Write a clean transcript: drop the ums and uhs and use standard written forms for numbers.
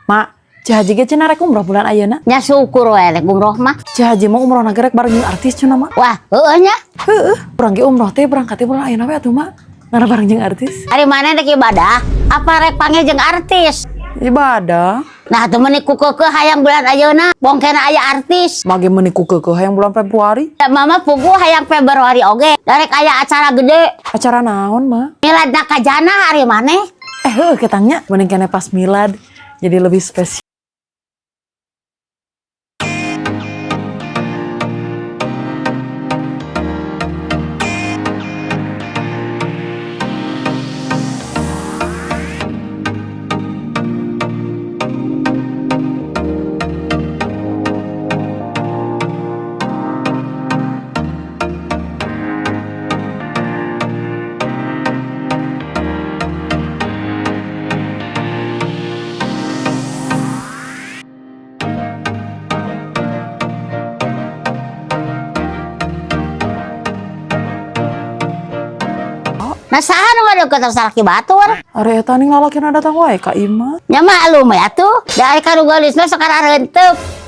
Mak, Ci Haji ge cenah rek umroh bulan ayeuna. Nya syukur we rek umroh mah. Ci Haji mau umroh na rek bareng jeung artis cenah, Mak. Wah, heueuh nya. Heueuh, urang ge umroh teh berangkat bulan ayeuna we atuh, Mak. Ngarah bareng jeung artis. Ari maneh rek ibadah, apa rek panggil jeung artis? Ibadah. Nah, teu meuni ku keukeuh hayang bulan ayeuna, bongkena aya artis. Mage meuni ku keukeuh hayang bulan Februari. Da mama puguh hayang Februari oge, darek aya acara gede. Acara naon, Mak? Milad na kajana ari maneh. Eh, heueuh ketangnya mending kene pas milad jadi lebih spesial. Nah, saha nu ngadeukeut salaki batur? Ari eta ning lalakina datang wae ka imah. Nya maklum ya tuh, da ari ka nu geulisna sok arareunteup.